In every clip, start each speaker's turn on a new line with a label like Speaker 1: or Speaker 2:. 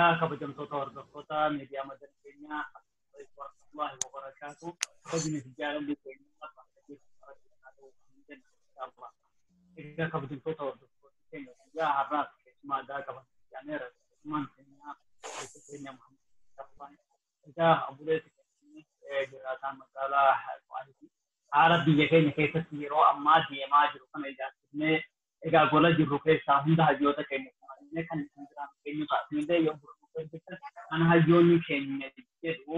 Speaker 1: Egaa kabajamtoota hordoftoota miidiyaa madda keenyaa, warahmatullahi wabarakaatu. Kabajni fi jaalalli keenya. Egaa kabajamtoota hordoftoota keenya, guyyaa har'aas keessumaa addaa qaban jaaneera. Keessumaan keenya keenya Muhammad. Egaa obboleessi keenya jiraataa magaalaa Qo'aaniiti. Haala biyya keenya keessatti yeroo ammaa deemaa jiru kana ijaarsifnee, egaa gola jirru keessaa hunda hayyoota keenya funaannee kan isin biraan keenyu ta'a. Isinillee yoo gurgurtan kan hayyoonni keenya jedhu,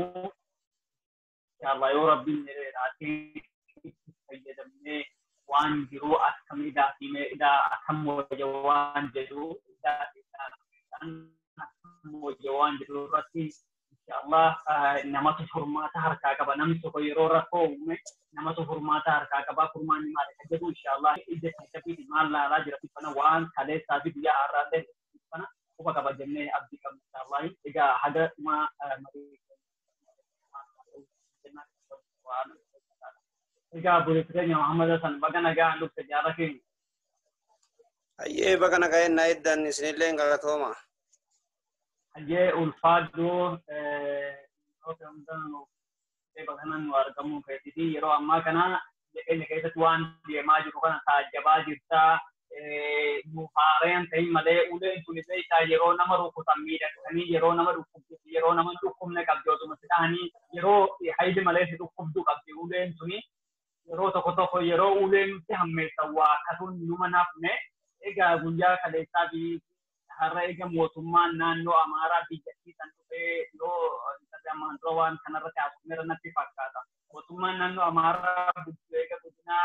Speaker 1: inshallah yoo Rabbiin jedhee fayyadamnee waan jiru akkamii daafimee idaa akkam wayya waan jedhu, idaa akkam wayya waan jedhu irratti inshallah namatu furmaata harkaa qaba. Namni tokko yeroo rakkoo uume namatu furmaata harkaa qaba. Furmaanni maali kan jedhu inshallah ija keessatti maal laalaa jira kana waan kaleessaa fi biyya har'aallee kana quba qaba jennee abdii qabna inshallah. Egaa haga dhuma marii. Egaa obboleessi keenya Muhammad Hassan, baga nagaan dhufte, jaara keenya.
Speaker 2: Hayyee, baga nagaan na eddan, isinillee galatooma.
Speaker 1: Hayyee, ulfaadhu, bakka nu argamuu keetiiti. Yeroo ammaa kana biyya keenya keessatti waan deemaa jiru kana taajjabaa jirta. Nu haareen ta'in malee uleen tuni beektaa yeroo nama rukutan miidhagsanii, yeroo nama dhukkubdu, yeroo nama dhukkubne qabdi, otuma si dhahanii yeroo haydi malee si dhukkubdu qabdi uleen tuni. Yeroo tokko tokko yeroo uleen nutti hammeessan waa akkasuun numa nafne. Egaa guyyaa kaleessaa fi har'a eega mootummaan naannoo Amaaraa biyyattii san dhufee, yeroo ammaan dura waan kanarratti haasofneera natti fakkaata. Mootummaan naannoo Amaaraa eega godina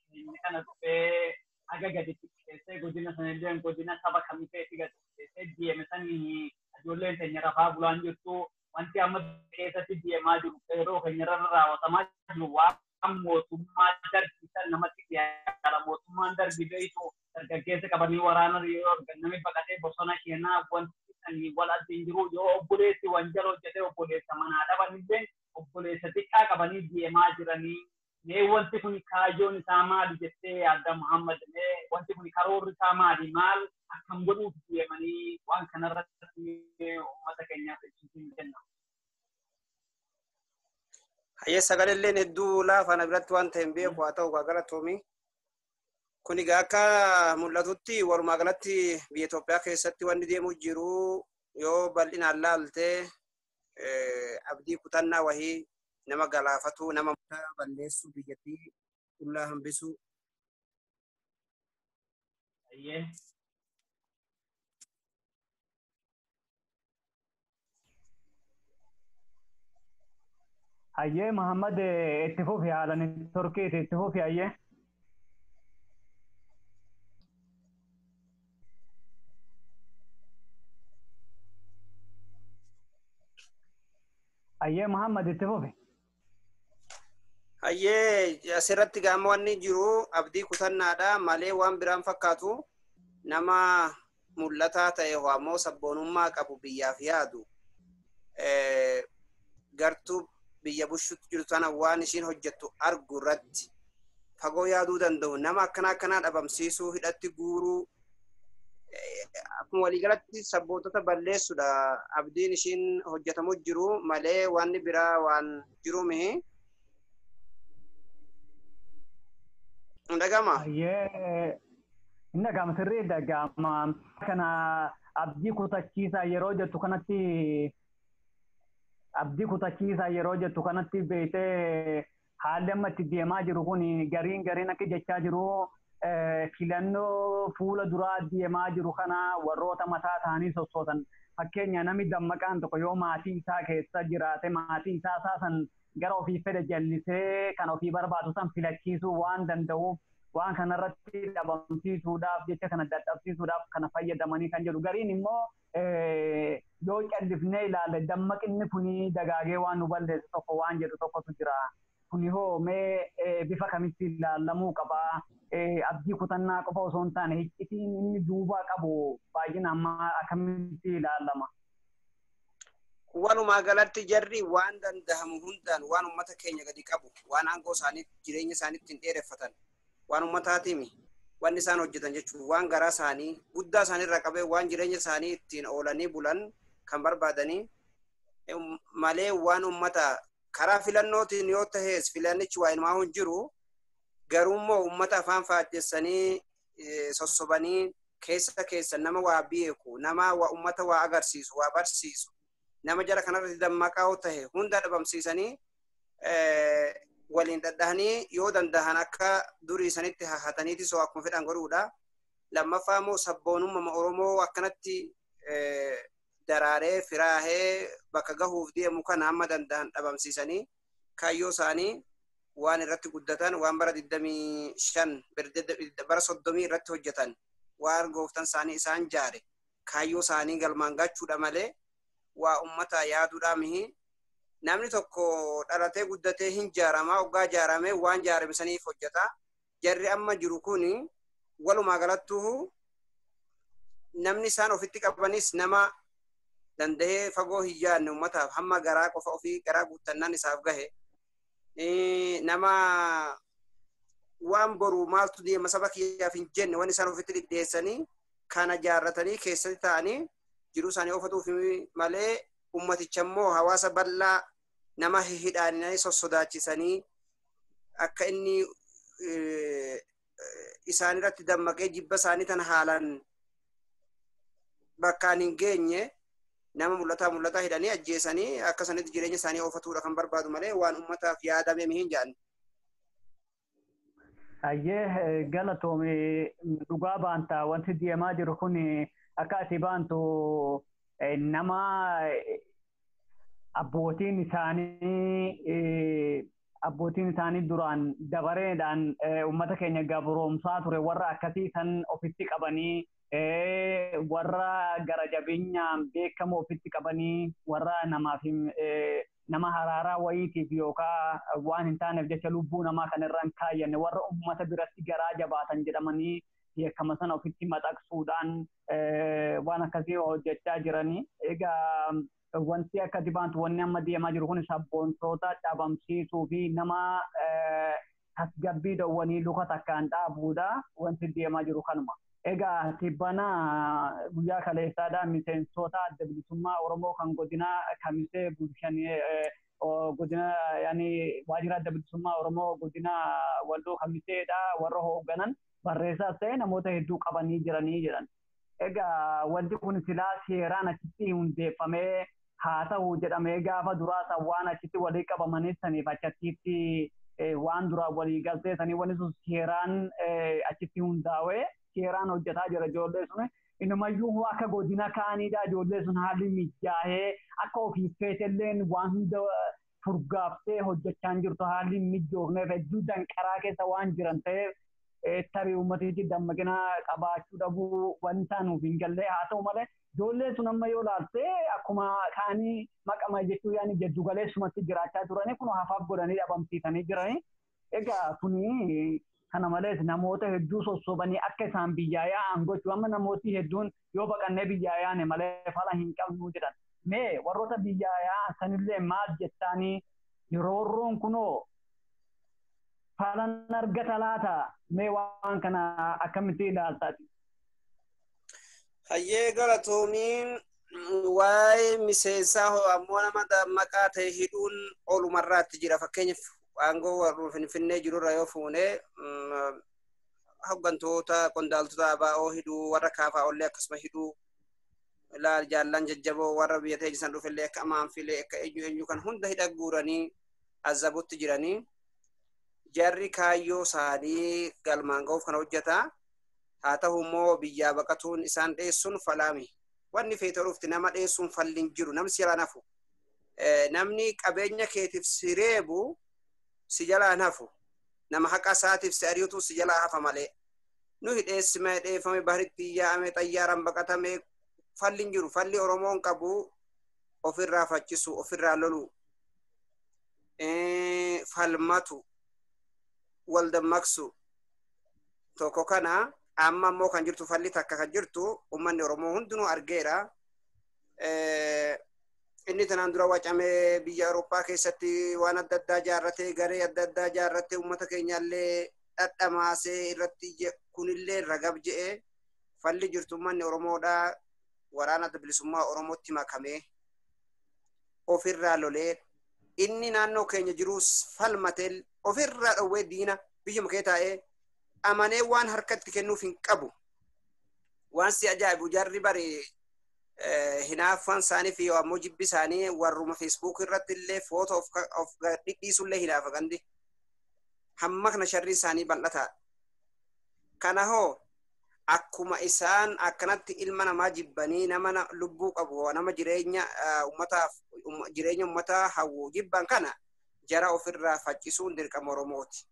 Speaker 1: keenya kana dhufee haga gadi xiqqeessee, godina sanillee godina saba kamii ta'etti gadi xiqqeessee deeme sanii ijoolleen keenya rafaa bulaan jirtu. Wanti amma keessatti deemaa jiru, yeroo keenya irra raawwatamaa jiru, waan mootummaa darbisan namatti dhiyaata. Mootummaan darbi beeytu dargaggeessa qabanii waraana yeroo argan namni baqatee bosona keenyaa wanti sanii wal addi jiru. Yoo obboleessi wanjala hojjetee obboleessa manaa dhabanillee obboleessa xiqqaa qabanii deemaa jiranii. Mee wanti kun kaayyoon isaa maali jettee yaadda, Muhammad? Mee wanti kun karoorri isaa maali? Maal akkam godhuuf deemanii? Waan kanarratti uummata keenyaaf ibsuutiin kenna.
Speaker 2: Hayyee, sagaleen hedduu laafa na biratti waan ta'e hin beeku, haa ta'u galatoomi. Kun egaa akka mul'atutti walumaa galatti biyya Itoophiyaa keessatti wanni deemu jiru yoo bal'inaan laaltee abdii kutannaa wahii nama galaafatu, nama balleessu, biyyattii qullaa hambisu.
Speaker 1: Hayyee. Hayyee Muhammad, itti fufi, haala networkiiti, itti fufi hayyee. Hayyee Muhammad, itti fufi.
Speaker 2: Hayyee, asirratti gaama wanni jiru abdii kutannaadha malee waan biraan fakkaatu. Nama mul'ataa ta'e ammoo sabboonummaa qabu, biyyaaf yaadu, gartuu biyya bushutti jiru tana waan ishiin hojjettu argu irratti fagoo yaaduu danda'u, nama akkana akkanaa dhabamsiisuu, hidhatti guuruu, akkuma waliigalatti sabboontota balleessudha abdiin ishiin hojjetamu jiru malee wanni biraa waan jiru mihi. Dhagama?
Speaker 1: Hayyee, inni dhagama, sirrii dhagama. Kana abdii kutachiisaa yeroo jettu kanatti, abdii kutachiisaa yeroo jettu kanatti, beektee haalli amma itti deemaa jiru kun gariin gariin akka jechaa jiru filannoo fuula duraa deemaa jiru kana warroota mataa isaanii sossoosan, fakkeenya namni dammaqaan tokko yoo maatii isaa keessa jiraate maatii isaa isaa san gara ofii fedhe jallisee kan ofii barbaadu san filachiisuu waan danda'uuf, waan kanarratti dhabamsiisuudhaaf jecha kana dadhabsiisuudhaaf kana fayyadamanii kan jedhu. Gariin immoo yoo callifnee ilaalle dammaqinni kuni dagaagee waan nu balleessu tokko waan jedhu tokkotu jira. Kuni hoo mee bifa kamitti ilaalamuu qaba? Abdii kutannaa qofa osoo hin taane iccitiin inni duuba qabu baay'inaan akkamitti ilaalama?
Speaker 2: Walumaa galatti jarri waan danda'amu hundaan waan ummata keenya gadi qabu, waan aangoo isaanii jireenya isaanii ittiin dheereffatan, waan ummataatiimi wanni isaan hojjetan jechuun waan garaa isaanii guddaa isaanii irraa qabee waan jireenya isaanii ittiin oolanii bulan. kan barbaadanii malee waan ummata karaa filannootiin yoo tahes filannichi waa inumaa hin jiru. Garuu immoo ummata afaan faajjessanii sossobanii keessa keessa nama waa beeku, nama waa ummata waa agarsiisu, waa barsiisu, nama jara kanarratti dammaqaa yoo tahe hunda dhabamsiisanii waliin dhadhahanii yoo dandahan akka durii sanitti hahataniiti soo akkuma fedhan godhuudha. Lammaffaa immoo sabboonummaa Oromoo akkanatti daraaree firaahee bakka gahuuf deemu kana hamma dandahan dhabamsiisanii kaayyoo isaanii waan irratti guddatan, waan bara 25 bara 30 irratti hojjetan, waan gooftan isaanii isaan jaare kaayyoo isaanii galmaan gachuudha malee waa ummata yaaduudhaa mihi. Namni tokko dhalatee guddatee hin jaaramaa, hoggaa jaaramee waan jaarame saniif hojjeta. Jarri amma jiru kuni walumaa galattuu namni isaan ofitti qabanis nama danda'ee fagoo hin yaadne, ummataaf hamma garaa qofa ofii garaa guuttannaan isaaf gahe. Nama waan boru maaltu deema saba kiyyaaf hin jenne waan isaan ofitti dhidheessanii kana jaarratanii keessatti ta'anii jiruu isaanii oofatuuf malee ummaticha immoo hawaasa bal'aa nama hidhaanii sossodaachisanii akka inni isaan irratti dammaqee jibba isaanii tana haalaan bakkaan hin geenye nama mul'ataa mul'ataa hidhanii ajjeesanii akka sanitti jireenya isaanii oofatuudha kan barbaadu malee waan ummataaf yaadame hin jedhan.
Speaker 1: Ayyee galatoome, dhugaa baanta. Wanti deemaa jiru kun akka ati baantu nama abbootiin isaanii duraan dabareedhaan uummata keenya gabroomsaa ture, warra akkasii san ofitti qabanii, warra gara jabeenyaan beekamu ofitti qabanii, warra namaaf nama haraaraa wayiitiif yookaan waan hin taaneef jecha lubbuu namaa kan irra hin kaayyanne, warra uummata biratti garaa jabaatan jedhamanii beekama sana ofitti maxaqsuudhaan waan akkasii hojjechaa jiranii. Egaa wanti akka dibaantu wanni amma deemaa jiru kun sabboontoota dhabamsiisuu fi nama tasgabbii dhowwanii luka takkaan dhaabuudha, wanti deemaa jiru kanuma. Egaa tibbana guyyaa kaleessaadha miseensota Adda Bilisummaa Oromoo kan godina Kamisee bulchan, godina yaani waajjira Adda Bilisummaa Oromoo godina Walloo Kamiseedha, warra hoogganan barreessaas ta'e namoota hedduu qabanii jiranii jedhan. Egaa wanti kun silaa seeraan achitti hundeeffamee haa ta'u jedhamee gaafa duraa san waan achitti walii qabamanii saniif achittiitti waan duraan walii galtee sanii wanni sun seeraan achitti hundaa'ee seeraan hojjetaa jira ijoollee sun. Inumayyuu akka godina kaaniidha ijoollee sun haalli mijaa'ee akka ofiif feetelleen waan hunda furgaaftee hojjechaa jirtu haalli mijoofneef hedduu danqaraa keessa waan jiran ta'eef tarii uummatichi dammaqina qabaachuu dhabuu wanta nuuf hin galle. Haa ta'u malee ijoolleen sun amma yoo ilaalte akkuma kaanii maqama jechuu yaani jiddu galeessumatti jiraachaa turanii kun hafaaf godhanii dhabamsiisanii jiranii. Egaa kuni kana malees namoota hedduu sossobanii akka isaan biyyaa yaa'an gochuu, amma namooti hedduun yoo baqannee biyyaa yaane malee fala hin qabnu jedhan. Mee warroota biyyaa yaa'an sanillee maal jettaanii, roorroon kunoo falan argata laata? Mee waan kana akkamitti ilaaltaati?
Speaker 2: Hayyee galatoomiin. Waa'ee miseensaa ammoo nama maqaa ta'e hidhuun olumarraatti jira. Fakkeenyaaf aangoo warra Finfinnee jirurra yoo fuune hooggantoota qondaaltota ABO hidhuu, warra KFO illee akkasuma hidhuu, ilaal jaallan jajjaboo warra biyya teejisan dhufellee akka amaanfilee akka eenyu eenyu kan hunda hidha guuranii azabutti jiranii. Jarri kaayyoo isaanii galmaan ga'uuf kana hojjeta. Haa ta'u immoo biyyaa baqatuun isaan dheessuun falaami. Wanni feete dhufti nama dheessuun falli hin jiru, namni si jalaan hafu. Namni qabeenya keetiif si reebu si jalaan hafu. Nama haqa isaatiif si ari'utu si jalaa hafa malee. Nu hidheessime dheeffame baharitti yaa'ame xayyaaraan baqatame falli hin jiru. Falli Oromoon qabu ofirraa faccisu, ofirraa lolu, falmatu, wal dammaqsu tokko kana. Amma ammoo kan jirtu falli takka kan jirtu uummanni Oromoo hundinuu argeera. Inni tanaan dura wacamee biyya Awurooppaa keessatti waan adda addaa jaarratee, garee adda addaa jaarratee, uummata keenyallee dhadhamaasee irratti kunillee ragab je'ee falli jirtu uummanni Oromoodhaa waraana adda bilisummaa Oromootti makamee ofirraa lolee inni naannoo keenya jiruus falmatee ofirraa dhowwee diina biyyuma kee taa'ee amanee waan harkatti kennuuf hin qabu. Waan si ajaa'ibu jarri bari hinaaffaan isaanii fi ammoo jibbi isaanii warruma Facebook irratti illee footoo of dhidhiisullee hinaafa gandi. Hamma kana sharri isaanii bal'ataadha. Kana hoo akkuma isaan akkanatti ilma namaa jibbanii nama lubbuu qabu nama jireenya ummataaf jireenya ummataa hawwu jibban kana jara ofirraa faccisuun dirqama Oromooti.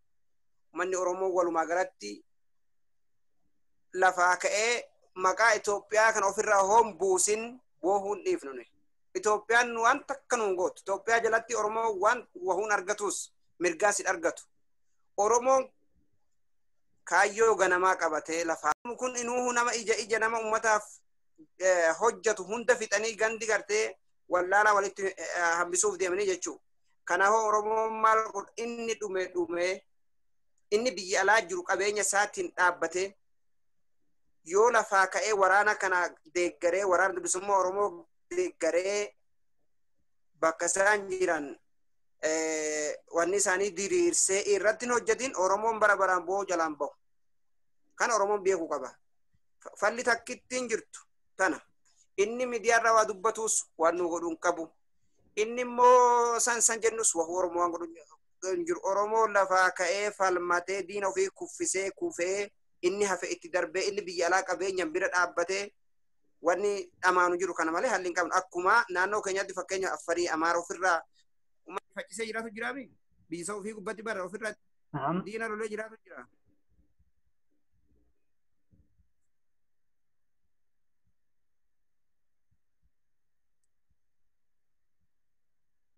Speaker 2: Uummanni Oromoo walumaa galatti lafaa ka'ee maqaa Itoophiyaa kana ofirraa hoon buusin boohuun dhiifnu nuyi. Itoophiyaan waan takka nuun gootu. Itoophiyaa jalatti Oromoo waan wahuun argatus mirgaas hin argatu. Oromoon kaayyoo ganamaa qabatee lafaa. Kun inuuhu nama ija ija nama ummataaf hojjatu hunda fixanii gandi gartee wallaalaa walitti hambisuuf deemanii jechuudha. Kanaafuu Oromoon maal godhu inni dhume dhume inni biyya alaa jiru qabeenya isaatiin dhaabbatee yoo lafaa ka'ee waraana kana deeggaree waraana bilisummaa Oromoo deeggaree bakka isaan jiran wanni isaanii diriirsee irratti hin hojjetin Oromoon bara baraan bo'oo jalaan bahu. Kana Oromoon beekuu qaba. Falli takkittiin jirtu tana. Inni miidiyaarraa waa dubbatus waan nu godhu hin qabu. Inni immoo san san jennus waa Oromoo waan godhu hin jiru. Oromoon lafaa ka'ee falmatee diina ofii kuffisee kufee inni hafe itti darbee inni biyya alaa qabeenyaan bira dhaabbatee wanni dhamaanu jiru kana malee halli hin qabnu. Akkuma naannoo keenyatti fakkeenya Affarii Amaara ofirraa uummanni faccisee jiraatu jiraami. Biyya isa ofii gubbatti bara ofirraa diina lolee jiraatu jira.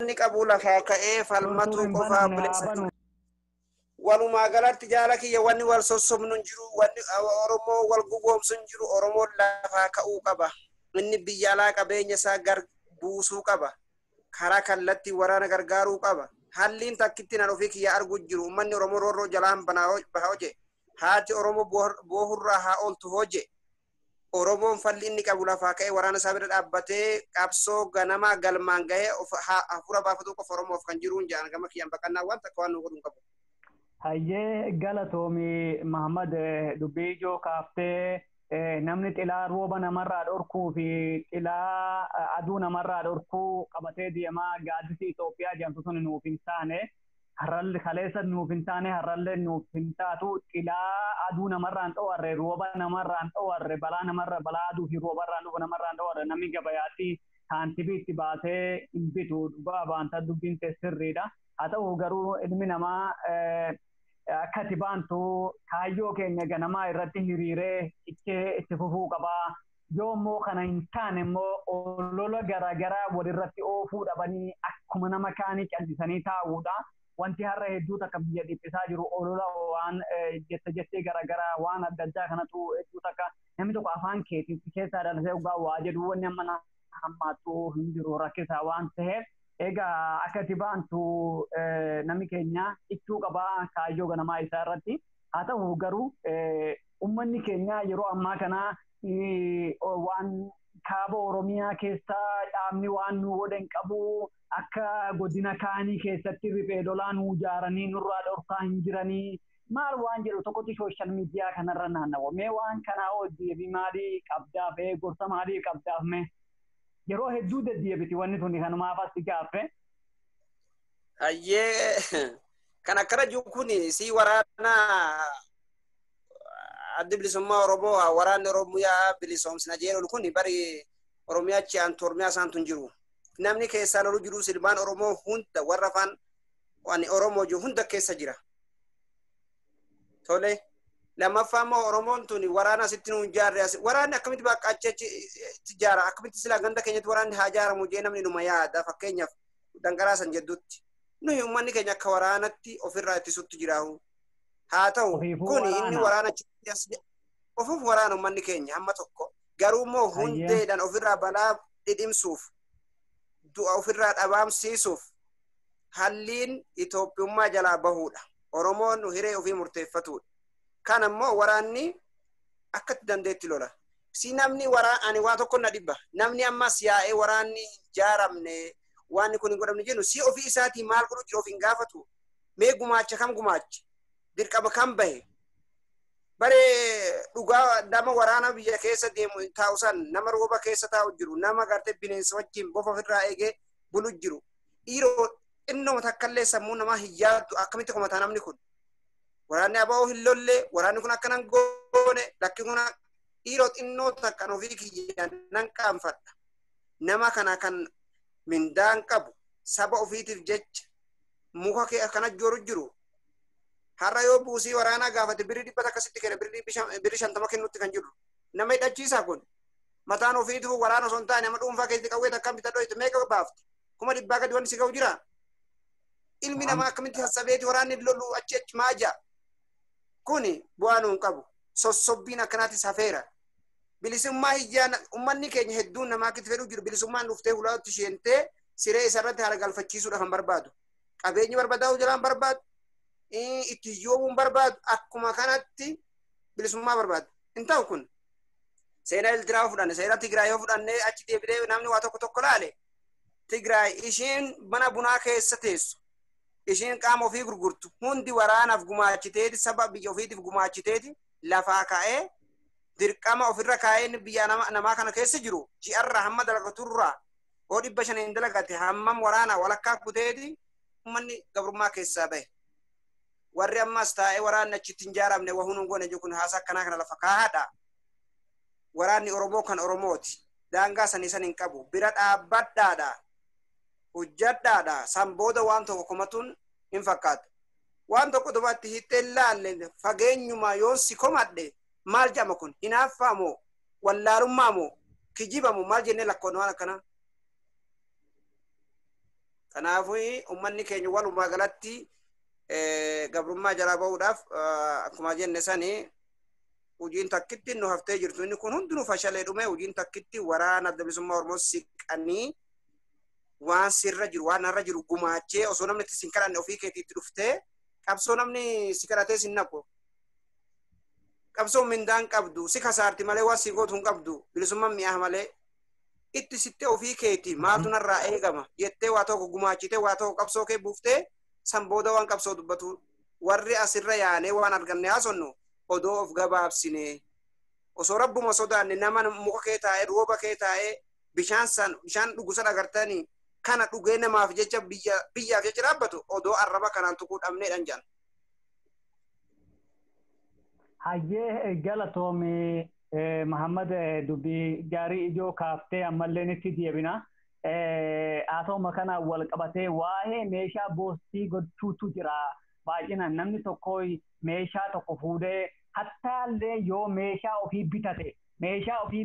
Speaker 2: Inni qabu lafaa ka'ee falmatu qofaa buleessa. Walumaa galatti jaala kiyya wanni wal sossobnu hin jiru, wanni Oromoo wal gowwoomsu hin jiru, Oromoon lafaa ka'uu qaba. Inni biyya alaa qabeenya isaa gar buusuu qaba. Karaa kallattii waraana gargaaruu qaba. Halliin takkitti nan ofii kiyya argu jiru. Uummanni Oromoo roorroo jalaan baha hoje. Haati Oromoo boohurraa haa ooltu hoje. Oromoon falli inni qabu lafaa ka'ee waraana isaa bira dhaabbatee qabsoo ganamaa galmaan gahee hafuura baafatuu qofa Oromoof kan jiruun jedhan gama kiyyaan baqannaa waan takka waan nu godhu hin qabu.
Speaker 1: Hayyee galatoomi Mahammad dubbii ijoo kaaftee namni xilaa rooba namarraa dhorkuu fi xilaa aduu namarraa dhorkuu qabatee deemaa gaaddisi Itoophiyaa jedhamtu sun nuuf hin taane har'allee kaleessa nuuf hin taane har'allee nuuf hin taatu xilaa aduu namarraan dhowarre rooba namarraan dhowarre balaa namarra balaa aduu fi roobarraan dhufu namarraan dhowarre namni gabayaatti saantibii itti baasee hin bitu dhugaa baanta dubbiin tee sirriidha. Haa ta'u garuu ilmi namaa akka ati baantu kaayyoo keenya ganamaa irratti hiriiree itti itti fufuu qabaa. Yoo immoo kana hin taane immoo olola garaagaraa walirratti oofuu dhabanii akkuma nama kaanii callisanii taa'uudha. Wanti har'a hedduu takka biyya dhiphisaa jiru olola waan jette jettee garaagaraa waan adda addaa kanatu hedduu takka namni tokko afaan keetiin keessaa dhalatee dhugaa waa jedhu wanni amma hammaatu hin jiru rakkisaa waan ta'eef. Egaa akka ati baantu namni keenya ichuu qabaa kaayyoo ganamaa isaa irratti. Haa ta'u garuu uummanni keenya yeroo ammaa kana waan kaaba Oromiyaa keessa dhaabni waan nu godhe hin qabu akka godina kaanii keessatti riphee lolaa nu ijaaranii nurraa dhorkaa hin jiranii maal waan jedhu tokkotti sooshaal miidiyaa kanarra naannawa. Mee waan kanaa hojii maalii qabdaaf gorsa maalii qabdaaf mee? Yeroo hedduu deddeebiti wanni tuni kanumaaf as gaaffe.
Speaker 2: Hayyee kan akkana jiru kun si waraana addi bilisummaa Oromoo waraanni Oromiyaa bilisoomsina jedhu kun bari Oromiyaa achi aantu Oromiyaa isaantu hin jiru. Namni keessaa lolu jiru silmaan Oromoo hunda warra afaan waan Oromoo jiru hunda keessa jira. Tole lammaffaa immoo Oromoon tuni waraana asitti nuun jaarre waraanni akkamitti bakka achi achi ijaara akkamitti silaa ganda keenyatti waraanni haa ijaaramu jee namni numa yaada fakkeenyaaf danqaraa san jedhutti. Nuyi uummanni keenya akka waraanatti ofirraa ittisutti jiraahu. Haa ta'u kun inni waraana ofuuf waraana uummanni keenya hamma tokko garuu immoo hundeedhaan ofirraa balaa dhidhimsuuf du'a ofirraa dhabaamsiisuuf halliin Itoophiyummaa jalaa bahuudha. Oromoon hiree ofii murteeffatudha. Kan ammoo waraanni akkatti dandeetti lola. Si namni ani waa tokko na dhibba. Namni ammas yaa'ee waraanni jaaramne waan kun hin godhamne jennu si ofii isaatii maal godhu jiru of hin gaafatu. Mee gumaacha kam gumaache? Dirqama kam bahe? Bare dhugaa nama waraana biyya keessa deemu taa'u san nama rooba keessa taa'u jiru nama gartee bineensa wajjin bofa ofirraa eegee bulu jiru. Dhiiroo xinnoo takkallee sammuu namaa hin yaaddu akkamitti komataa namni kun? Waraanni aba'oo hin lolle waraanni kun akkanan goone lakki kun dhiiroo xinnoo takkan ofii kiyya nan qaanfadha. Nama kana kan mindaan qabu saba ofiitiif jecha muka kee akkana jooru jiru. Har'a yoo buusii waraanaa gaafate birrii 100 akkasitti kenne birrii 50 kennutti kan jiru. Nama hidhachiisaa kun mataan ofiitiif waraana osoo hin taane nama dhuunfaa keessatti qawwee takkaan bitadhoo itti meeqa baafte? 100,000 gadi wanti si ga'u jira. Ilmi namaa akkamitti sassabeeti waraanni lolu achi achi maa ja'a? Kuni bu'aa nuun qabu. Sossobbiin akkanaatis hafeera. Bilisummaa hiyyaan uummanni keenya hedduun namaa akkitti fedhuu jiru bilisummaan dhuftee hulaatti isheentee siree isarratti haala galfachiisuudhaaf kan barbaadu. Qabeenyi barbadaa'uu jalaan barbaadu. Itti hiyyoomuun barbaadu. Akkuma kanatti bilisummaa barbaadu. Hin ta'u kun. Seenaa Eertiraa fudhanne, seenaa Tigraay yoo fudhanne achi deebinee namni waa tokko tokko laale. Tigraay ishiin mana bunaa keessa teessu. Ishiin qaama ofii gurgurtu. Hundi waraanaaf gumaachiteeti saba biyya ofiitiif gumaachiteeti lafaa ka'ee dirqama ofirra kaa'ee biyya namaa kana keessa jiru ji'arraa hamma dalagaturraa hoo 500 hin dalagate hammam waraana walakkaa kuteeti uummanni gabrummaa keessaa bahe. Warri ammas taa'ee waraanni achitti hin jaaramne waa hunuun goone jiru kun haasaa akkanaa kana lafa kaa'aadha. Waraanni Oromoo kan Oromooti. Daangaa sanii san hin qabu. Bira dhaabbadhaadha. Hojjadhaadha. San booda waan tokko komatuun hin fakkaatu. Waan tokko dubaatti hittee laalle fageenyuma yoon si komadhe maal jedhama kun? Hinaaffaa moo? Wallaalummaa moo? Kijiba moo? Maal jennee lakkoon waan akkanaa? Kanaafuu uummanni keenya walumaa galatti gabrummaa jalaa bahuudhaaf akkuma jenne sanii hojiin takkitti nu haftee jirtu. Inni kun hundinuu fashalee dhume hojiin takkitti waraana adda bilisummaa Oromoo siqanii waan sirra jiru waan narra jiru gumaachee osoo namni itti sin kadhanne ofii keetiitti dhuftee qabsoo namni si kadhatee sin naqu. Qabsoo mindaan qabdu si kasaarti malee waan si gootu hin qabdu bilisummaan mi'aa malee itti sittee ofii keeti maaltu narraa eegama jettee waa tokko gumaachitee waa tokko qabsoo kee buuftee san booda waan qabsoo dubbatu warri asirra yaanee waan arganne haasonnu odoo of gabaabsine osoo rabbuma sodaanne nama muka kee taa'ee rooba kee taa'ee bishaan san bishaan dhugu san agartanii kana dhugee namaaf jecha biyyaaf jecha dhaabbatu odoo arraba kanaan tuquu dhabneedhaan jedhan.
Speaker 1: Hayyee galatoome Muhammad dubbii gaarii ijoo kaaftee ammallee nitti deebina. Haasawuma kanaan wal qabatee waa'ee meeshaa boostii gochuutu jira. Baay'inaan namni tokko meeshaa tokko fuudhee hattaallee yoo meeshaa ofii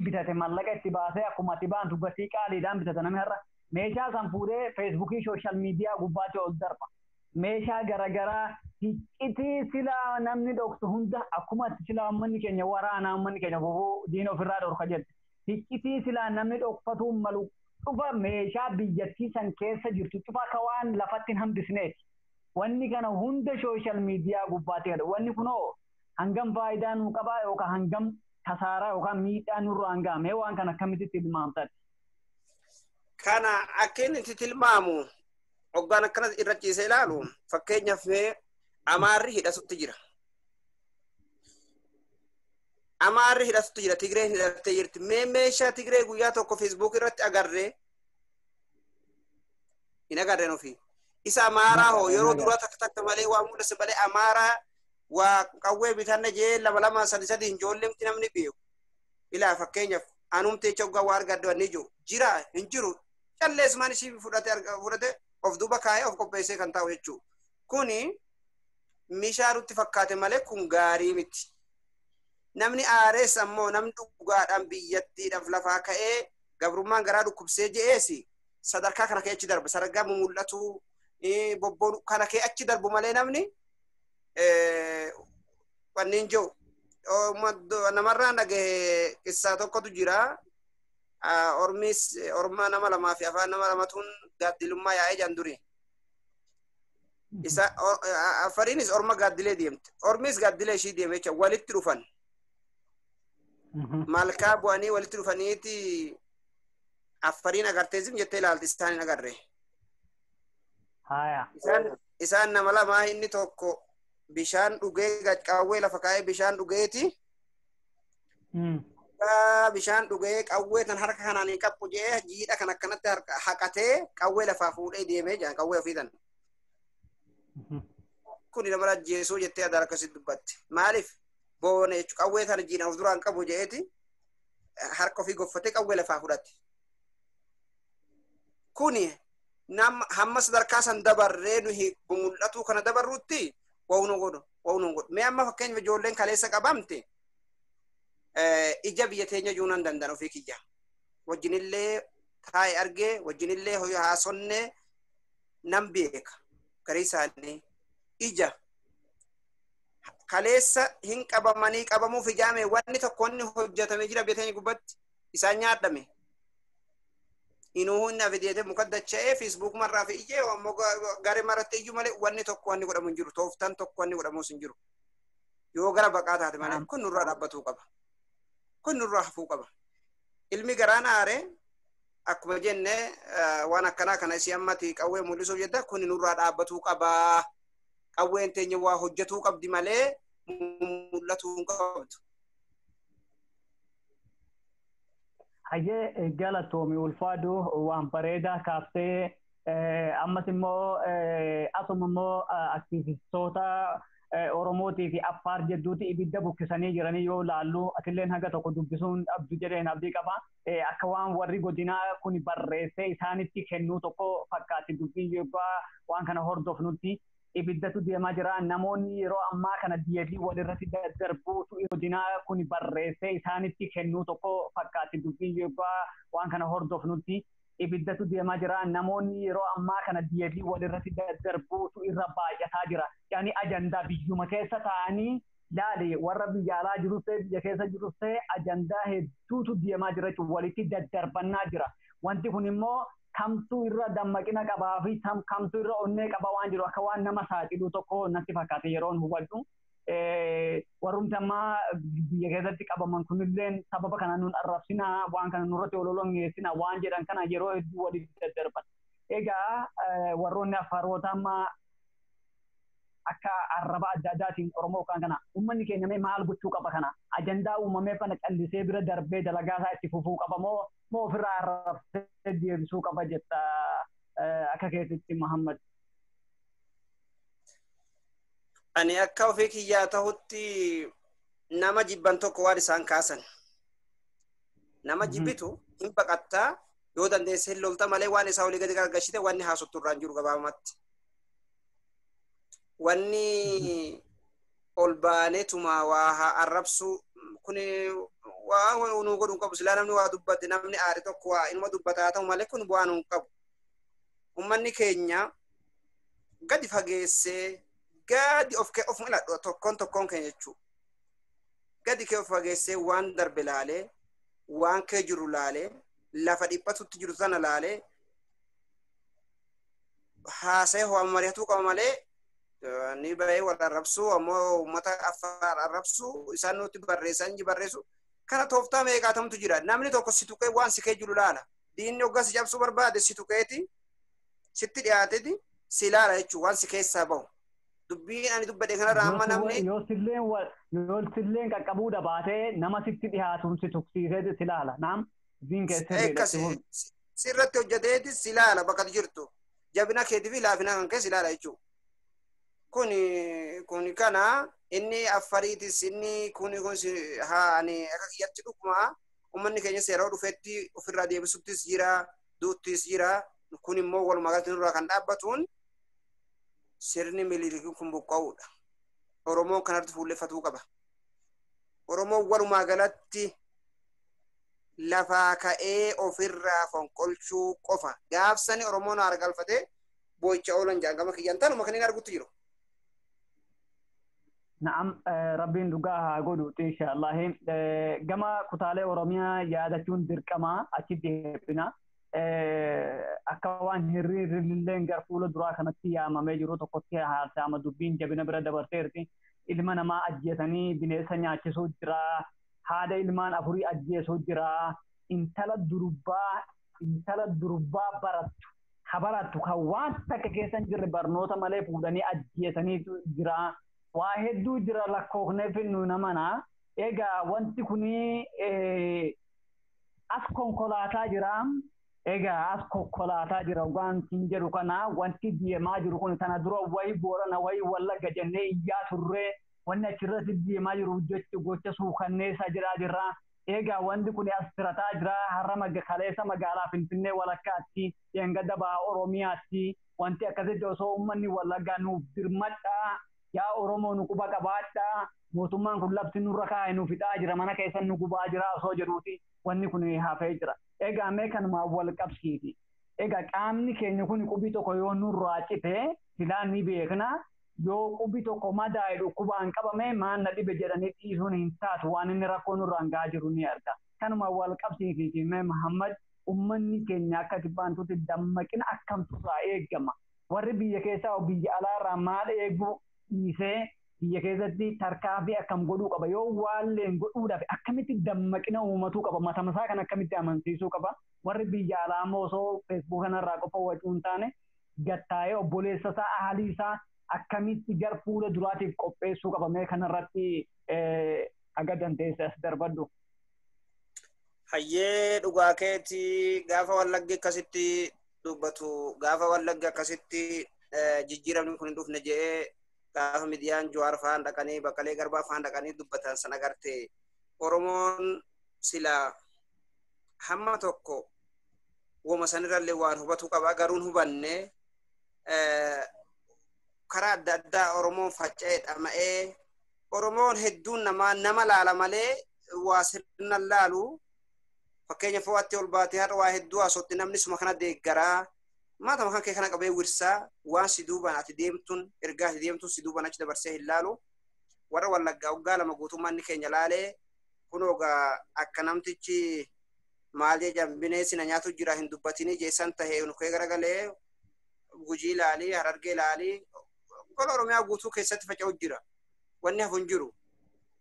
Speaker 1: bitate mallaqa itti baasee akkuma ati baantu gatii qaaliidhaan bitata namni har'a. Meeshaa san fuudhee feesbuukii sooshaal miidiyaa gubbaatti ol darba. Meeshaa garaagaraa iccitii silaa namni dhoksu hunda akkuma silaa uummanni keenya waraanaa uummanni keenya goboo diina ofirraa dhorka jette. Iccitii silaa namni dhokfatuu malu cufa meeshaa biyyattii san keessa jirtu cufa akka waan lafatti hin hambisneeti. Wanni kana hunda sooshaal miidiyaa gubbaatti gala. Wanni kunoo hangam faayidaa nuu qabaa yookaan hangam kasaaraa yookaan miidhaa nurraa hangam waan kana akkamitti tilmaamtati?
Speaker 2: Kana akka inni itti tilmaamu hoggaan akkana irra ciisee ilaalu fakkeenyaaf Amaarri hidhatutti jira. Amaarri hidhatutti jira. Tigreen hidhattee jirti. Mee meeshaa Tigree guyyaa tokko Facebook irratti agarree hin agarreen ofii. Isa Amaaraa hoo yeroo duraa takka takka malee waa mul'ise malee Amaaraa waa qawwee bitanne jee 2 2 3 3 ijoolleemti namni beeku. Ilaa fakkeenyaaf anumtee hoggaa waa argadde wanni jiru jira hin jiru calleessumaan ishii fudhate of duuba kaa'ee of qopheessee kan taa'u jechuudha. Kuni meeshaa nutti fakkaate malee kun gaarii miti. Namni aarees ammoo namni dhugaadhaan biyyattiidhaaf lafaa ka'ee gabrummaan garaa dhukkubsee je'eesi sadarkaa kana kee achi darba. Sadarkaa mul'atu bobboonu kana kee achi darbu malee namni wanni jiru. Namarraan dhagahe qissaa tokkotu jira. Ormis orma nama lamaa fi afaan nama lamatuun gaaddilummaa yaa'ee jiran duri. Isa afariinis orma gaaddilee deemte. Ormis gaaddilee ishii deeme jecha walitti dhufan. Malkaa bu'anii walitti dhufaniiti Affariin agartee zim jettee ilaalti isaan hin agarre. Isaan nama lamaa inni tokko bishaan dhugee qawwee lafa kaa'ee bishaan dhugeeti. Bishaan dhugee qawwee tan harka kanaan hin qabu jee jiidha kan akkanatti haqatee qawwee lafaa fuudhee deemee jira qawwee ofii tan. Kuni nama ajjeesuu jettee adda akkasitti dubbatti. Maaliif boona jechuun qawwee tana jiidha of duraan qabu jeeti harka ofii goffatee qawwee lafaa fudhate. Kuni nama hamma sadarkaa san dabarree nuyi mul'atu kana dabarrutti wa'uu godhu wa'uu godhu. Mee amma fakkeenyaaf ijoolleen kaleessa qabamte ija biyya teenya juunan danda'an ofii kiyya. Wajjinillee taa'e argee wajjinillee haasonnee nan beeka garii isaanii ija kaleessa hin qabamanii qabamuuf ijaame wanni tokko wanni hojjetame jira biyya teenya gubbatti isaan nyaadhame. Inuu inni afideete muka dacha'ee feesbuuk marraa fi ijee ammoo garee maratti iyyuu malee wanni tokko wanni godhamu hin jiru tooftaan tokko wanni godhamus hin jiru. Yoo gara baqaa taate malee kun nurraa dhaabbatuu qaba. Kun nurraa hafuu qaba. Ilmi garaan aaree akkuma jenne waan akkanaa kana isii ammati qawwee mul'isuuf jedha kun nurraa dhaabbatuu qaba. Qawween teenya waa hojjetuu qabdi malee mul'atuu hin qabdu.
Speaker 1: Hayyee galatoomi ulfaadhu waan bareedaa kaaftee ammas immoo asuma immoo aktiivistoota Oromootii fi Affaar jedduutti ibidda buqqisanii jiranii yoo laallu atilleen haga tokko dubbisuun abdu jedheen abdii qaba. Akka waan warri godinaa kun barreessee isaanitti kennuu tokko fakkaatti dubbii yookaan waan kana hordofnutti ibiddatu deemaa jira. Namoonni yeroo ammaa kana deebii walirratti daddarbuutu godinaa kun barreessee isaanitti kennuu tokko fakkaatti dubbii yookaan waan kana hordofnutti ibiddatu deemaa jira. Namoonni yeroo ammaa kana deebii walirratti daddarbuutu irra baay'ataa jira. Yaani ajandaa biyyuma keessa taa'anii laali warra biyya alaa jirus ta'e biyya keessa jirus ta'e ajandaa hedduutu deemaa jira jechuudha. Walitti daddarbannaa jira. Wanti kun immoo kamtu irra dammaqina qabaa fi kamtu irra onnee qaba waan jiru akka waan nama saaxilu tokko natti fakkaate yeroon hubadhu. Warrumti ammaa biyya keessatti qabaman kunilleen sababa kana nuun arrabsinaa waan kana nurratti ololoon geessinaa waan jedhan kana yeroo hedduu walitti daddarban. Egaa warroonni Affaarota ammaa akka arraba adda addaatiin Oromoo kan kana uummanni keenya mee maal gochuu qaba kana ajandaa uumamee kana callisee bira darbee dalagaa isaa itti fufuu qaba moo moo ofirraa arrabsee deebisuu qaba jetta akka keetitti Muhammad.
Speaker 2: Ani akka ofii kiyyaa ta'utti nama jibban tokko waan isaan kaasan. Nama jibbitu hin baqattaa yoo dandeesse hin lolta malee waan isaa olii gadi gargashite wanni haasoftu irraan jiru gabaabumatti. Wanni ol baaneetuma waa arrabsu kun waa nu godhu hin qabu silaa namni waa dubbate namni aare tokko waa inuma dubbataa ta'u malee kun bu'aa nu hin qabu. Uummanni keenya gadi fageessee gadi of kee of miladhu tokkoon tokkoon keenya jechuudha. Gadi kee of fageessee waan darbe laalee waan kee jiru laalee lafa dhiphatutti jiru sana laalee haasa'ee ho'aa mari'atuu qaba malee ni bahee wal arrabsuu ammoo uummata Affaar arrabsuu isaan nutti barreessan barreessu kana tooftaa meeqaatamtu jira. Namni tokko si tuqee waan si kee jiru laala. Diinni hoggaa si cabsuu barbaade si tuqeeti sitti dhiyaateeti si laala jechuudha waan si keessaa bahu. Dubbiin ani dubbadhe kanarraa amma namni.
Speaker 1: Yoo silleen qaqqabuu dhabaatee nama sitti dhiyaatuun si tuqsiisee si laala. Naam dubbiin keessatti.
Speaker 2: Sirratti hojjeteeti si laala bakka jirtu. Jabina keetii fi laafina kan kee si laala jechuudha. Kun kana inni Affariitis inni kun haa ani akka kiyyatti dhuguma uummanni keenya yeroo dhufetti ofirraa deebisuttis jira duuttis jira kun immoo walumaa galatti nurraa kan dhaabbatuun sirni Miniliik kun buqqa'uudha. Oromoon kanarratti fuulleffatuu qaba. Oromoon walumaa galatti lafaa ka'ee ofirraa fonqolchuu qofa. Gaafsani Oromoon haara galfatee boo'icha oolan jaangama kiyyaan tanuma kan inni argutti jiru.
Speaker 1: Na'am rabbiin dhugaa haa godhuuti inshaallah. Gama kutaalee Oromiyaa yaadachuun dirqama achi deebina. Akka waan hirriirrilleen gara fuula duraa kanatti yaamamee jiru tokkotti haasa'ama dubbiin jabina bira dabarteerti. Ilma namaa ajjeesanii bineensa nyaachisuu jira. Haadha ilmaan 4 ajjeesuu jira. Intala durbaa barattu. Kabarattu kan waan takka keessa hin jirre barnoota malee fuudhanii ajjeesaniitu jira. Waa hedduu jira lakkoofneef nu namana. Egaa wanti kuni as konkolaataa jira. Egaa as konkolaataa jira waan hin jedhu kana wanti deemaa jiru kun tana dura wayi Boorana wayi Wallagga jennee iyyaa turre wanni achirratti deemaa jiru gocha suukanneessaa jiraa jirra. Egaa wanti kun as tirataa jira. Har'a kaleessa magaalaa Finfinnee walakkaatti dheengadda baha Oromiyaatti wanti akkasitti osoo uummanni Wallaggaa nuuf birmadhaa yaa Oromoo nu quba qabaadhaa mootummaan kun labsi nurra kaa'e nu fixaa jira mana keessan nu gubaa jira osoo jedhuuti wanni kun hafee jira. Egaa mee kanumaan wal qabsiisi. Egaa qaamni keenya kun qubi tokko yoo nurraa cite silaa ni beekna. Yoo qubi tokko madaa'e dhukkubaan qabame maal na dhibe jedhanii dhiisuun hin taatu waan inni rakkoo nurraan gahaa jiru ni arga. Kanuma wal qabsiisiiti mee Muhammad uummanni keenya akka tibbaantutti dammaqina akkamtu irraa eegama. Warri biyya keessaa biyya alaarraa maal eeguu dhiisee biyya keessatti tarkaanfii akkam godhuu qaba yoo waalleen godhuudhaaf akkamitti dammaqina uummatuu qaba matamasaa kan akkamitti amansiisuu qaba. Warri biyya alaa immoo osoo feesbuuk kanarraa qofa wacuu hin taane gattaa'ee obboleessa isaa ahaalii isaa akkamitti gar fuula duraatiif qopheessuu qaba mee kanarratti aga dandeesse as darbadhu.
Speaker 2: Hayyee dhugaa keetii gaafa Wallaggi akkasitti dubbatu gaafa Wallaggi akkasitti jijjiiramni kun hin dhufne jedhee gaafa miidiyaan Jawaar fa'aan dhaqanii Baqqalee Garbaa fa'aan dhaqanii dubbatan sana agarte Oromoon sila hamma tokko woma sanirrallee waan hubatu qaba garuun hubanne karaa adda addaa Oromoon faca'ee dhama'ee Oromoon hedduun namaa nama laala malee waa sirna laalu fakkeenya fo'aatti ol baatee har'a waa hedduu haasootti namni suma kana deeggaraa maatama kan kee kana qabee wirsaa waan si duubaan ati deemtuun ergaa ati deemtuun si duubaan achi dabarsee hin laalu warra Wallaggaa waggaa 2 guutummaan inni keenya laalee kunoo gaa akka namtichi maal jedhan bineensi na nyaatu jira hin dubbatinii jeessan tahee nu kee garagalee Gujii laalii Harargee laalii gola Oromiyaa guutuu keessatti faca'u jira. Wanni hafu hin jiru.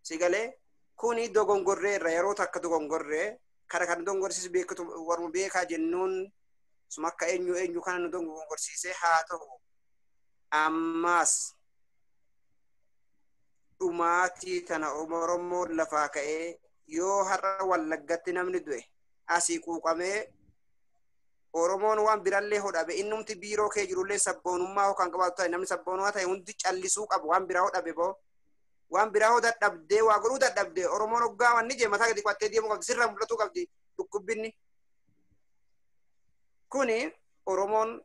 Speaker 2: Si galee kuni dogongorree irra yeroo takka dogongorree kara kan dogongorsiisu beekatu warma beekaa jennuun suma akka eenyu eenyu kana nu dogongorsiisee haa ta'u. Ammaas dhumaatii tana Oromoo lafaa ka'ee yoo har'a Wallaggatti namni du'e asii quuqamee Oromoon waan birallee hodhabe innumti biiroo kee jirullee sabboonummaa kan qabaatu ta'e namni sabboonummaa ta'e hundi callisuu qabu waan biraa hodhabe boo waan biraa hoo dadhabdee waa godhuu dadhabdee Oromoon hoggaa wanni jee mataa gadi qabattee deemuu qabdi sirraa mul'atuu qabdi dhukkubbiinni. Kuni Oromoon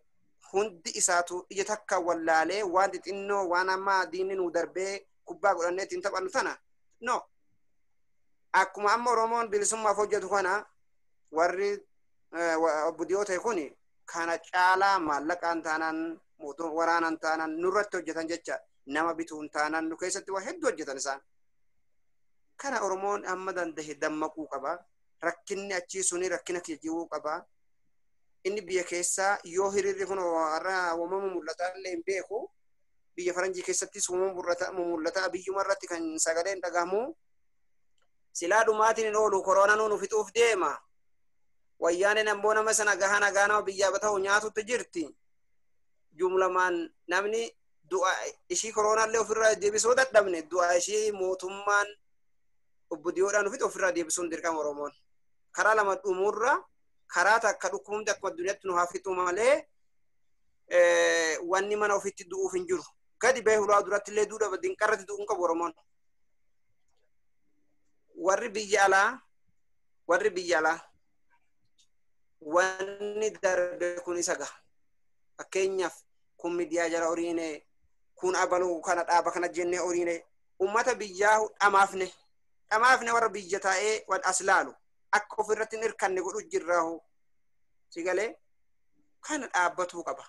Speaker 2: hundi isaatu ija takka wallaalee waan xixinnoo waan amma diinni nuu darbee kubbaa godhannee ittiin taphannu tana no akkuma amma Oromoon bilisummaaf hojjetu kana warri obbodiyoo ta'e kun kana caalaa maallaqaan taanaan waraanaan taanaan nurratti hojjetan jecha nama bituun taanaan nu keessatti waa hedduu hojjetan isaan. Kana Oromoon amma danda'e dammaquu qaba. Rakkinni achii suni rakkina kijibuu qaba. Inni biyya keessaa yoo hiriirri kun har'a uumamu mul'ataa illee hin beeku. Biyya faranjii keessattis uumamu mul'ataa biyyuma irratti kan sagaleen dhagahamu. Silaa dhumaatiin hin oolu koronaan nu fixuuf deema. Wayyaaneen ammoo nama sana gahaa nagaa nama biyyaa ta'u nyaatutti jirti. Jumlamaan namni du'a ishii koronaallee ofirraa deebisuu dadhabne du'a ishii mootummaan obbodiyoodhaan ofitti ofirraa deebisuun dirqama Oromoon. Karaa lama dhumuurra karaa takka dhukkubumti akkuma addunyaatti nu haa fixu malee wanni mana ofitti du'uuf hin jiru. Gadi bahee hulaa duratti illee duudha dinqarratti du'uun qabu Oromoon. Warri biyya alaa wanni darbe kun isa gaha. Fakkeenyaaf kun miidiyaa jala horiine kun abaluu kana dhaaba kana jennee horiine uummata biyyaa dhamaafne warra biyya taa'ee as laalu akka ofirratti hin hirkanne godhu jirraahu si galee kana dhaabbatuu qaba.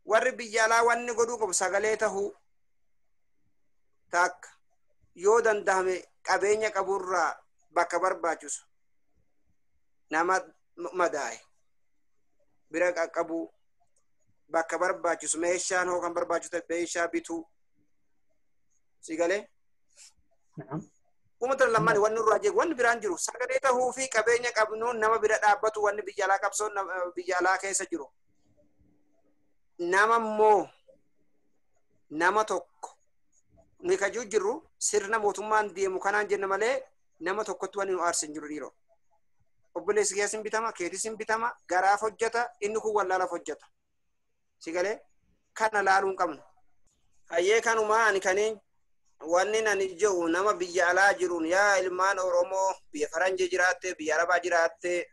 Speaker 2: Warri biyya alaa wanni godhuu qabu sagalee tahuu takka yoo dandahame qabeenya qaburraa bakka barbaachisu nama madaa'e bira qaqqabuu bakka barbaachisu meeshaan hoo kan barbaachisu ta'e meeshaa bituu si galee Uummata lamaan wanni nurraa jeequ wanni biraan jiru sagalee tahuu fi qabeenya qabnuun nama bira dhaabbatu wanni biyya alaa qabsoon biyya alaa keessa jiru. Nama immoo nama tokko nuyi kajuu jirru sirna mootummaan deemu kanaan jenna malee nama tokkotti wanni nu aarse hin jiru dhiiroo. Obboleessi keessa hin bitama, keetis hin bitama, garaaf hojjeta, inni kun wallaalaaf hojjeta. Si galee kana laaluu hin qabnu. Hayyee kanumaa ani kaniin wanni ani jedhu nama biyya alaa jiruun yaa ilmaan Oromoo biyya Faranjii jiraatte, biyya Arabaa jiraatte,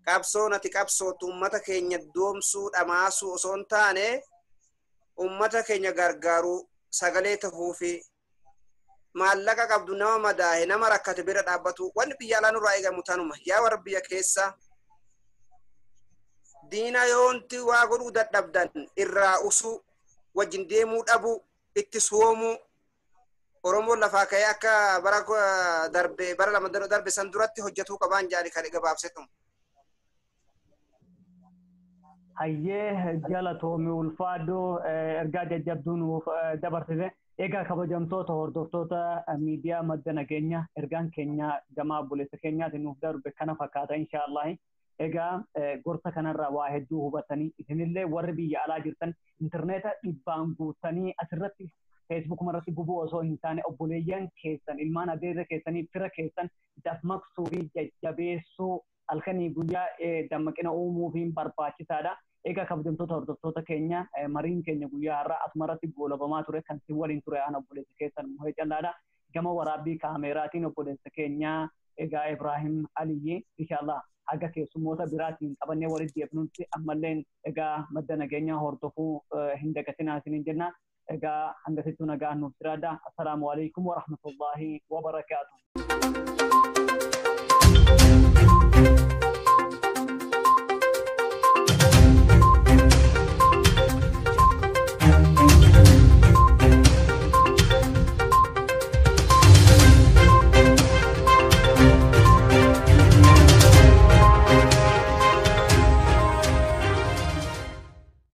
Speaker 2: qabsoon ati qabsootu uummata keenya doomsuu dhamaasuu osoo hin taane uummata keenya gargaaruu sagalee tahuu fi maallaqa qabdu nama madaahe nama rakkate bira dhaabbatu wanni biyya alaa nurraa eegamu tanuma. Yaa warra biyya keessa diina yoonti waa godhuu dadhabdan irraa usuu wajjin deemuu dhabuu itti soomuu Oromoon lafaa ka'ee akka bara darbe bara lama darbe san duratti hojjetuu qabaan jedhani kan gabaabsetu.
Speaker 1: Hayyee galatoomi ulfaadhoo ergaa jajjabduu nuuf dabarsite. Egaa kabajamtoota hordoftoota miidiyaa madda nageenya ergaan keenya gama obboleessa keenyaatiin nuuf darbe kana fakkaata inshaallahi. Egaa gorsa kanarraa waa hedduu hubatanii isinillee warri biyya alaa jirtan intarneeta dhibbaan guutanii asirratti feesbuukuma irratti gubuu osoo hin taane obboleeyyan keessan ilmaan adeerra keessanii fira keessan dafmaqsuu fi jajjabeessuu halkanii guyyaa dammaqina uumuu fi barbaachisaadha. Egaa kabajamtoota hordoftoota keenya mariin keenya guyyaa har'aa asumarratti goolabamaa ture kan isin waliin ture aan obboleessa keessan Muhee Callaadha. Gama waraabbii kaameeraatiin obboleessa keenya egaa Ibrahim Aliyyi inshaallah haga keessummoota biraatiin qabannee walitti deebinutti ammalleen egaa madda nageenyaa hordofuu hin dagatinaa isiniin jenna. Egaa hangasittuu nagaa nuuf jiraadha. Assalaamu alaikum warahmatullaahi wabarakaatuh.